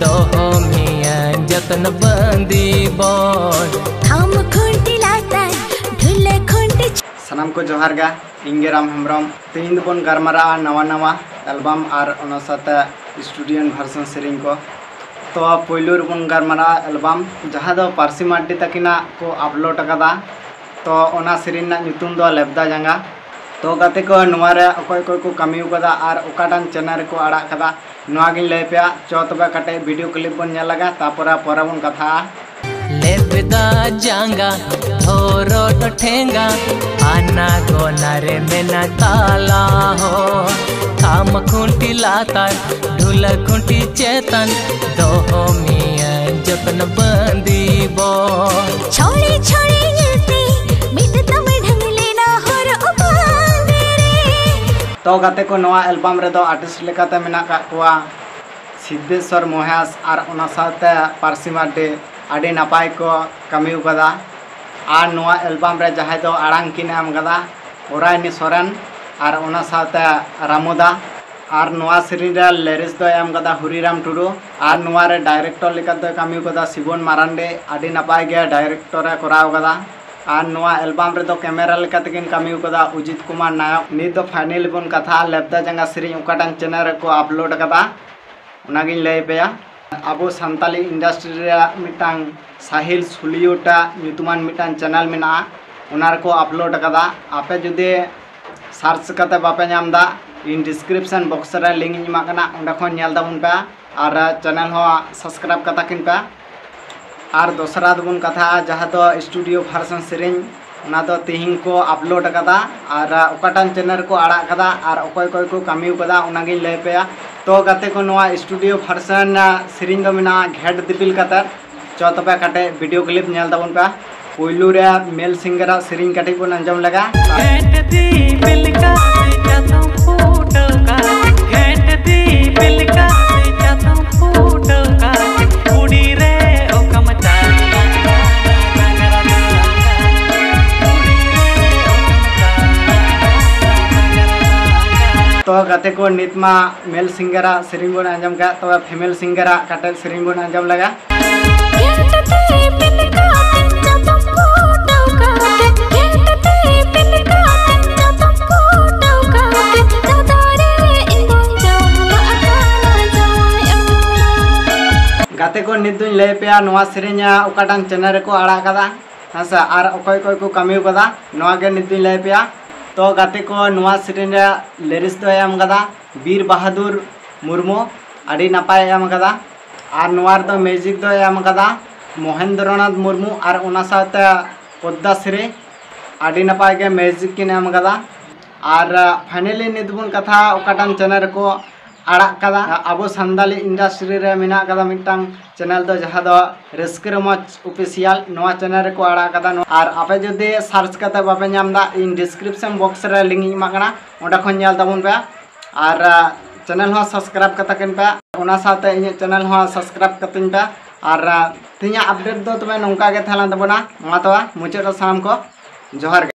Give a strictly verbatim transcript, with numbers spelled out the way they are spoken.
ᱫᱚᱦᱚ ᱢᱮᱭᱟ ᱡᱚᱛᱱᱚ ᱵᱟᱸᱫᱤ ᱵᱚᱱ᱾ ᱛᱷᱟᱢ ᱠᱷᱩᱱᱴᱤ ᱞᱟᱛᱟᱨ ᱰᱷᱩᱞᱟᱹ ᱠᱷᱩᱱᱴᱤ᱾ ᱥᱟᱱᱟᱢ ᱠᱚ ᱡᱚᱦᱟᱨ ᱜᱮ, ᱤᱧ ᱜᱮ ᱨᱟᱢ ᱦᱮᱢᱵᱨᱚᱢ᱾ ᱛᱮᱦᱮᱧ ᱫᱚᱵᱚᱱ ᱜᱟᱞᱢᱟᱨᱟᱜᱼᱟ ᱱᱟᱣᱟ ᱱᱟᱣᱟ ᱮᱞᱵᱟᱢ ᱟᱨ ᱚᱱᱟ ᱥᱟᱶᱛᱮ ᱥᱴᱩᱰᱤᱭᱳ ᱵᱷᱟᱨᱥᱚᱱ ᱥᱮᱨᱮᱧ ᱠᱚ᱾ ᱛᱚ ᱯᱳᱭᱞᱳ ᱨᱮᱵᱚᱱ ᱜᱟᱞᱢᱟᱨᱟᱜᱼᱟ ᱮᱞᱵᱟᱢ, ᱡᱟᱦᱟᱸ ᱫᱚ ᱯᱟᱹᱨᱥᱤ ᱢᱟᱨᱰᱤ ᱛᱟᱹᱠᱤᱱᱟᱜ ᱠᱚ ᱟᱯᱞᱳᱰ ᱟᱠᱟᱫᱟ᱾ ᱛᱚ ᱚᱱᱟ ᱥᱮᱨᱮᱧ ᱨᱮᱱᱟᱜ ᱧᱩᱛᱩᱢ ᱫᱚ ᱞᱮᱵᱫᱟ ᱡᱟᱸᱜᱟ᱾ ᱛᱚ ᱜᱟᱛᱮ ᱠᱚ, ᱱᱚᱣᱟ ᱨᱮ ᱚᱠᱚᱭ ᱚᱠᱚᱭ ᱠᱚ ᱠᱟᱹᱢᱤ ᱟᱠᱟᱫᱟ ᱟᱨ ᱚᱠᱟᱴᱟᱝ ᱪᱮᱱᱮᱞ ᱨᱮᱠᱚ ᱟᱲᱟᱜ ᱟᱠᱟᱫᱟ, ᱱᱚᱣᱟ ᱜᱤᱧ ᱞᱟᱹᱭ ᱯᱮᱭᱟ᱾ ᱪᱚ ᱛᱚᱵᱮ ᱠᱟᱹᱴᱤᱡ ᱵᱷᱤᱰᱤᱭᱳ ᱠᱞᱤᱯ ᱵᱚᱱ ᱧᱮᱞ ᱞᱟᱜᱟ, ᱛᱟᱯᱚᱨᱮ ᱯᱚᱨᱮ ᱵᱚᱱ ᱠᱟᱛᱷᱟᱜᱼᱟ᱾ ᱞᱮᱵᱫᱟ ᱡᱟᱸᱜᱟ, ᱦᱚᱨᱚᱰ ᱴᱷᱮᱸᱜᱟ, ᱟᱱᱟ ᱜᱚᱱᱟ ᱨᱮ ᱢᱮᱱᱟᱜ ᱛᱟᱞᱟ ᱦᱚ᱾ ᱛᱷᱟᱢ ᱠᱷᱩᱱᱴᱤ ᱞᱟᱛᱟᱨ, ᱰᱷᱩᱞᱟᱹ ᱠᱷᱩᱱᱴᱤ ᱪᱮᱛᱟᱱ, ᱫᱚᱦᱚ ᱢᱮᱭᱟ ᱡᱚᱛᱱᱚ ᱵᱟᱸᱫᱤ ᱵᱚ᱾ ᱪᱷᱚᱲᱤ ᱪᱷᱚᱲᱤ ᱧᱮᱞᱛᱮ, ᱢᱤᱫ ᱛᱟᱢ ᱰᱷᱟᱝ ᱞᱮᱱᱟ ᱦᱚᱨᱚᱜ ᱵᱟᱸᱫᱮ ᱨᱮ᱾ ᱛᱚ ᱜᱟᱛᱮ ᱠᱚ, ᱱᱚᱣᱟ ᱮᱞᱵᱟᱢ ᱨᱮᱫᱚ ᱟᱨᱴᱤᱥᱴ ᱞᱮᱠᱟᱛᱮ ᱢᱮᱱᱟᱜ ᱠᱟᱜ ᱠᱚᱣᱟ ᱥᱤᱫᱽᱫᱷᱮᱥᱣᱚᱨ ᱢᱚᱦᱮᱥ ᱟᱨ ᱚᱱᱟ ᱥᱟᱶᱛᱮ ᱯᱟᱹᱨᱥᱤ ᱢᱟᱨᱰᱤ ᱟᱹᱰᱤ ᱱᱟᱯᱟᱭ ᱠᱚ ᱠᱟᱹᱢᱤ ᱟᱠᱟᱫᱟ᱾ ᱟᱨ ᱱᱚᱣᱟ ᱮᱞᱵᱟᱢ ᱨᱮ ᱡᱟᱦᱟᱸᱭ ᱫᱚ ᱟᱲᱟᱝ ᱠᱤᱱ ᱮᱢ ᱟᱠᱟᱫᱟ, ᱯᱚᱨᱟᱭᱱᱤ ᱥᱚᱨᱮᱱ ᱟᱨ ᱚᱱᱟ ᱥᱟᱶᱛᱮ ᱨᱟᱢᱩᱫᱟ᱾ ᱟᱨ ᱱᱚᱣᱟ ᱥᱮᱨᱮᱧ ᱨᱮ ᱞᱤᱨᱤᱠᱥ ᱫᱚᱭ ᱮᱢ ᱟᱠᱟᱫᱟ ᱦᱚᱨᱤᱨᱟᱢ ᱴᱩᱰᱩ᱾ ᱟᱨ ᱱᱚᱣᱟ ᱨᱮ ᱰᱟᱭᱨᱮᱠᱴᱚᱨ ᱞᱮᱠᱟ ᱫᱚᱭ ᱠᱟᱹᱢᱤ ᱟᱠᱟᱫᱟ ᱥᱤᱵᱚᱱ ᱢᱟᱨᱟᱱᱰᱤ᱾ ᱟᱹᱰᱤ ᱱᱟᱯᱟᱭ ᱜᱮ ᱰᱟᱭᱨᱮᱠᱴᱚᱨ ᱮ ᱠᱚᱨᱟᱣ ᱟᱠᱟᱫᱟ᱾ ᱟᱨ ᱱᱚᱣᱟ ᱮᱞᱵᱟᱢ ᱨᱮᱫᱚ ᱠᱮᱢᱮᱨᱟ ᱞᱮᱠᱟ ᱛᱮᱠᱤᱱ ᱠᱟᱹᱢᱤ ᱟᱠᱟᱫᱟ ᱚᱡᱤᱛ ᱠᱩᱢᱟᱨ ᱱᱟᱭᱚᱠ᱾ ᱱᱤᱛ ᱫᱚ ᱯᱷᱟᱭᱱᱮᱞ ᱵᱚᱱ ᱠᱟᱛᱷᱟᱜᱼᱟ, ᱞᱮᱵᱫᱟ ᱡᱟᱸᱜᱟ ᱥᱮᱨᱮᱧ ᱚᱠᱟᱴᱟᱝ ᱪᱮᱱᱮᱞ ᱨᱮᱠᱚ ᱟᱯᱞᱳᱰ ᱟᱠᱟᱫᱟ, ᱚᱱᱟᱜᱤᱧ ᱞᱟᱹᱭ ᱟᱯᱮᱭᱟ᱾ ᱟᱵᱚ ᱥᱟᱱᱛᱟᱞᱤ ᱤᱱᱰᱟᱥᱴᱨᱤ ᱨᱮᱭᱟᱜ ᱢᱤᱫᱴᱟᱝ ᱥᱟᱦᱤᱞ ᱥᱩᱞᱤᱭᱳᱴᱟ ᱧᱩᱛᱩᱢᱟᱱ ᱢᱤᱫᱴᱟᱝ ᱪᱮᱱᱮᱞ ᱢᱮᱱᱟᱜᱼᱟ, ᱚᱱᱟ ᱨᱮᱠᱚ ᱟᱯᱞᱳᱰ ᱟᱠᱟᱫᱟ᱾ ᱟᱯᱮ ᱡᱩᱫᱤ ᱥᱟᱨᱪ ᱠᱟᱛᱮ ᱵᱟᱯᱮ ᱧᱟᱢ ᱮᱫᱟ, ᱤᱧ ᱰᱤᱥᱠᱨᱤᱯᱥᱚᱱ ᱵᱚᱠᱥ ᱨᱮ ᱞᱤᱝᱠ ᱤᱧ ᱮᱢᱟᱜ ᱠᱟᱱᱟ, ᱚᱸᱰᱮ ᱠᱷᱚᱱ ᱧᱮᱞ ᱛᱟᱵᱚᱱ ᱯᱮ ᱟᱨ ᱪᱮᱱᱮᱞ ᱦᱚᱸ ᱥᱟᱵᱥᱠᱨᱟᱭᱤᱵ ᱠᱟᱛᱟ ᱠᱤᱱ ᱯᱮ᱾ ᱟᱨ ᱫᱚᱥᱨᱟ ᱫᱚᱵᱚᱱ ᱠᱟᱛᱷᱟᱜᱼᱟ ᱡᱟᱦᱟᱸ ᱫᱚ ᱥᱴᱩᱰᱤᱭᱳ ᱵᱷᱟᱨᱥᱚᱱ ᱥᱮᱨᱮᱧ, ᱚᱱᱟ ᱫᱚ ᱛᱮᱦᱮᱧ ᱠᱚ ᱟᱯᱞᱳᱰ ᱟᱠᱟᱫᱟ᱾ ᱟᱨ ᱚᱠᱟᱴᱟᱝ ᱪᱮᱱᱮᱞ ᱨᱮᱠᱚ ᱟᱲᱟᱜ ᱟᱠᱟᱫᱟ ᱟᱨ ᱚᱠᱚᱭ ᱚᱠᱚᱭ ᱠᱚ ᱠᱟᱹᱢᱤ ᱟᱠᱟᱫᱟ, ᱚᱱᱟᱜᱤᱧ ᱞᱟᱹᱭ ᱟᱯᱮᱭᱟ᱾ ᱛᱚ ᱜᱟᱛᱮ ᱠᱚ, ᱱᱚᱣᱟ ᱥᱴᱩᱰᱤᱭᱳ ᱵᱷᱟᱨᱥᱚᱱ ᱥᱮᱨᱮᱧ ᱫᱚ ᱢᱮᱱᱟᱜᱼᱟ ᱜᱷᱮᱴ ᱫᱤᱯᱤᱞ ᱠᱟᱛᱮᱫ᱾ ᱪᱚ ᱛᱚᱵᱮ ᱠᱟᱹᱴᱤᱡ ᱵᱷᱤᱰᱤᱭᱳ ᱠᱞᱤᱯ ᱧᱮᱞ ᱛᱟᱵᱚᱱ ᱯᱮ᱾ ᱯᱩᱭᱞᱩ ᱨᱮ ᱢᱮᱞ ᱥᱤᱝᱜᱟᱨᱟᱜ ᱥᱮᱨᱮᱧ ᱠᱟᱹᱴᱤᱡ ᱵᱚᱱ ᱟᱸᱡᱚᱢ ᱞᱮᱜᱟ᱾ ᱜᱷᱮᱴ ᱫᱤᱯᱤᱞ ᱠᱟᱛᱮ ᱪᱟᱛᱚᱢ ᱯᱷᱩᱴᱟᱹᱣ ᱠᱟᱜ, ᱜᱷᱮᱴ ᱫᱤᱯᱤᱞ ᱠᱟᱛᱮ ᱪᱟᱛᱚᱢ ᱯᱷᱩᱴᱟᱹᱣ ᱠᱟᱜ, ᱠᱩᱲᱤ ᱨᱮ ᱚᱠᱟᱢ ᱪᱟᱞᱟᱜ ᱠᱟᱱᱟ, ᱰᱟᱝᱨᱟ ᱰᱟᱝᱨᱟ, ᱠᱩᱲᱤ ᱨᱮ ᱚᱠᱟᱢ ᱪᱟᱞᱟᱜ ᱠᱟᱱᱟ, ᱰᱟᱝᱨᱟ ᱰᱟᱝᱨᱟ᱾ ᱛᱚ ᱜᱟᱛᱮ ᱠᱚ, ᱱᱤᱛ ᱢᱟ ᱢᱮᱞ ᱥᱤᱝᱜᱟᱨᱟᱜ ᱥᱮᱨᱮᱧ ᱵᱚᱱ ᱟᱸᱡᱚᱢ ᱠᱟᱜ, ᱛᱚᱵᱮ ᱯᱷᱤᱢᱮᱞ ᱥᱤᱝᱜᱟᱨᱟᱜ ᱠᱟᱹᱴᱤᱡ ᱥᱮᱨᱮᱧ ᱵᱚᱱ ᱟᱸᱡᱚᱢ ᱞᱮᱜᱟ᱾ ᱜᱟᱛᱮ ᱠᱚ, ᱱᱤᱛ ᱫᱚᱧ ᱞᱟᱹᱭ ᱟᱯᱮᱭᱟ ᱱᱚᱣᱟ ᱥᱮᱨᱮᱧ ᱚᱠᱟᱴᱟᱝ ᱪᱮᱱᱮᱞ ᱨᱮᱠᱚ ᱟᱲᱟᱜ ᱠᱟᱫᱟ, ᱦᱮᱸ ᱥᱮ, ᱟᱨ ᱚᱠᱚᱭ ᱚᱠᱚᱭ ᱠᱚ ᱠᱟᱹᱢᱤ ᱠᱟᱫᱟ, ᱱᱚᱣᱟ ᱜᱮ ᱱᱤᱛ ᱫᱚᱧ ᱞᱟᱹᱭ ᱟᱯᱮᱭᱟ᱾ ᱛᱚ ᱜᱟᱛᱮ ᱠᱚ, ᱱᱚᱣᱟ ᱥᱮᱨᱮᱧ ᱨᱮᱭᱟᱜ ᱞᱤᱨᱤᱠᱥ ᱫᱚᱭ ᱮᱢ ᱠᱟᱫᱟ ᱵᱤᱨ ᱵᱟᱦᱟᱫᱩᱨ ᱢᱩᱨᱢᱩ, ᱟᱹᱰᱤ ᱱᱟᱯᱟᱭ ᱮᱢ ᱠᱟᱫᱟ᱾ ᱟᱨ ᱱᱚᱣᱟ ᱨᱮᱫᱚ ᱢᱤᱣᱡᱤᱠ ᱫᱚᱭ ᱮᱢ ᱠᱟᱫᱟ ᱢᱚᱦᱮᱱᱫᱨᱚᱱᱟᱛᱷ ᱢᱩᱨᱢᱩ ᱟᱨ ᱚᱱᱟ ᱥᱟᱶᱛᱮ ᱯᱚᱫᱽᱫᱟᱥᱨᱤ, ᱟᱹᱰᱤ ᱱᱟᱯᱟᱭ ᱜᱮ ᱢᱤᱣᱡᱤᱠ ᱠᱤᱱ ᱮᱢ ᱠᱟᱫᱟ᱾ ᱟᱨ ᱯᱷᱟᱭᱱᱟᱞᱤ ᱱᱤᱛ ᱵᱚᱱ ᱠᱟᱛᱷᱟ ᱚᱠᱟᱴᱟᱝ ᱪᱮᱱᱮᱞ ᱨᱮᱠᱚ ᱟᱲᱟᱜ ᱠᱟᱫᱟ, ᱟᱵᱚ ᱥᱟᱱᱛᱟᱞᱤ ᱤᱱᱰᱟᱥᱴᱨᱤ ᱨᱮ ᱢᱮᱱᱟᱜ ᱠᱟᱫᱟ ᱢᱤᱫᱴᱟᱝ ᱪᱮᱱᱮᱞ ᱫᱚ, ᱡᱟᱦᱟᱸ ᱫᱚ ᱨᱟᱹᱥᱠᱟᱹ ᱨᱚᱢᱚᱡᱽ ᱚᱯᱷᱤᱥᱤᱭᱟᱞ, ᱱᱚᱣᱟ ᱪᱮᱱᱮᱞ ᱨᱮᱠᱚ ᱟᱲᱟᱜ ᱠᱟᱫᱟ᱾ ᱟᱨ ᱟᱯᱮ ᱡᱩᱫᱤ ᱥᱟᱨᱪ ᱠᱟᱛᱮ ᱵᱟᱯᱮ ᱧᱟᱢ ᱮᱫᱟ, ᱤᱧ ᱰᱤᱥᱠᱨᱤᱯᱥᱚᱱ ᱵᱚᱠᱥ ᱨᱮ ᱞᱤᱝᱠ ᱤᱧ ᱮᱢᱟᱜ ᱠᱟᱱᱟ, ᱚᱸᱰᱮ ᱠᱷᱚᱱ ᱧᱮᱞ ᱛᱟᱵᱚᱱ ᱯᱮ᱾ ᱟᱨ ᱪᱮᱱᱮᱞ ᱦᱚᱸ ᱥᱟᱵᱥᱠᱨᱟᱭᱤᱵ ᱠᱟᱛᱟ ᱠᱤᱱ ᱯᱮ, ᱚᱱᱟ ᱥᱟᱶᱛᱮ ᱤᱧᱟᱹᱜ ᱪᱮᱱᱮᱞ ᱦᱚᱸ ᱥᱟᱵᱥᱠᱨᱟᱭᱤᱵ ᱠᱟᱛᱤᱧ ᱯᱮ᱾ ᱟᱨ ᱛᱮᱦᱮᱧᱟᱜ ᱟᱯᱰᱮᱴ ᱫᱚ ᱛᱚᱵᱮ ᱱᱚᱝᱠᱟ ᱜᱮ ᱛᱟᱦᱮᱸ ᱞᱮᱱ ᱛᱟᱵᱚᱱᱟ᱾ ᱢᱟ ᱛᱚᱵᱮ ᱢᱩᱪᱟᱹᱫ ᱨᱮ ᱥᱟᱱᱟᱢ ᱠᱚ ᱡᱚᱦᱟᱨ ᱜᱮ᱾